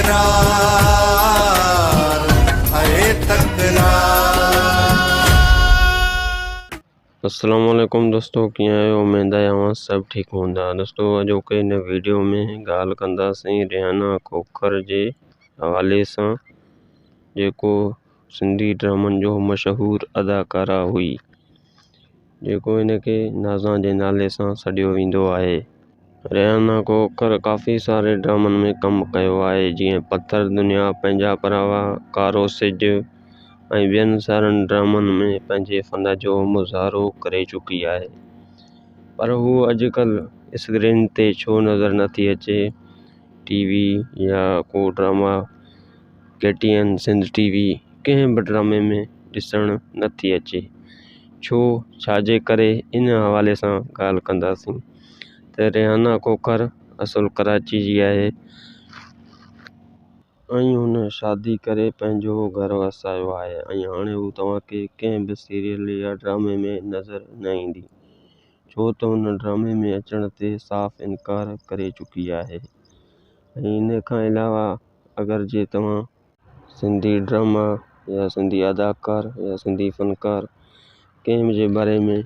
تڪرار آهي تڪرار. السلام عليڪم دوستو ڪيئن آهيو اميد آهي اوهان سڀ ٺيڪ هوندا دوستو اڄوڪي هن ويڊيو ۾ ڳالهه ڪنداسين ريحانه کوکر جي حوالي سان جيڪو سنڌي ڊرامن جو مشهور اداڪارا هئي جيڪو هن کي نازان جي نالي سان سڏيو ويندو آهي. ريحانه کوکر ڪافي ساري ڊرامن ۾ ڪم ڪيو آهي جيئن پٿر دنيا، پنهنجا پراوا، ڪارو سج ۽ ٻين سارن ڊرامن ۾ پنهنجي فن جو مظاهرو ڪري چڪي آهي پر هوء اڄڪلهه اسڪرين تي ڇو نظر نٿي اچي ٽي وي يا ڪو drama K T N Sindh T V ڪنهن به ڊرامي ۾ ڏسڻ نٿي اچي ڇو ڇا جي ڪري ان حوالي سان ڳالهه ڪنداسين ته ريحانه کوکر اصل ڪراچي جي آهي ۽ هن شادي ڪري پنهنجو گهر وسايو آهي ۽ هاڻي هو توهان کي ڪنهن به سيريل يا ڊرامي ۾ نظر نه ايندي ڇو ته هن ڊرامي ۾ اچڻ تي صاف انڪار ڪري چڪي آهي ۽ ان کان علاوه اگر جي توهان سنڌي ڊراما يا سنڌي اداڪار يا سنڌي فنڪار ڪنهن جي باري ۾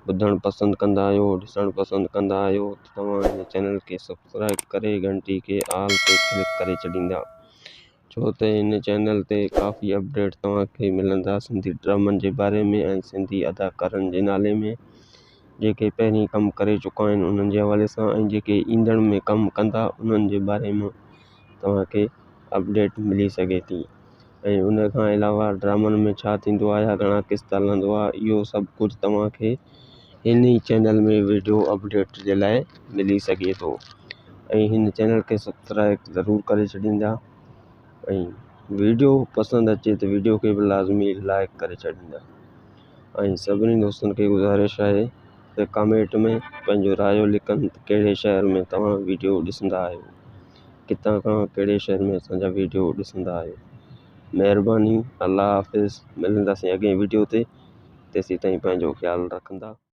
ٻڌڻ پسند ڪندا آهيو ڏسڻ پسند ڪندا آهيو ته توهان هن چينل کي سبسڪرائب ڪري گهنٽي کي آل تي ڪلڪ ڪري ڇڏيندا ڇو ته هن چينل تي ڪافي اپڊيٽ توهان کي ملندا سنڌي ڊرامن جي باري ۾ ۽ سنڌي اداڪارن جي نالي ۾ جيڪي پهرين ڪم ڪري چڪا آهن انهن جي حوالي سان ۽ جيڪي ايندڙ ۾ ڪم ڪندا انهن جي باري ۾ توهان کي اپڊيٽ ملي سگهي ٿي ۽ ان کان علاوه ڊرامن ۾ ڇا ٿيندو آهي يا گهڻا قسط هلندو آهي اهو سڀ ڪجهه توهان کي هن ئي چينل ۾ وڊيو اپڊيٽ جي لاء ملي سگهي ٿو ۽ هن چينل کي سبسڪرائب ضرور ڪري ڇڏيندا ۽ وڊيو پسند اچي ته وڊيو کي به لازمي لائڪ ڪري ڇڏيندا ۽ سڀني دوستن کي گذارش آهي ته ڪمينٽ ۾ پنهنجو رايو لکن ته ڪهڙي شهر ۾ توهان وڊيو ڏسندا آهيو ڪٿان کان ڪهڙي شهر ۾ اسان جا وڊيو ڏسندا آهيو مهرباني الله حافظ ملنداسين اڳئين وڊيو تي تيسين تائين پنهنجو خيال رکندا.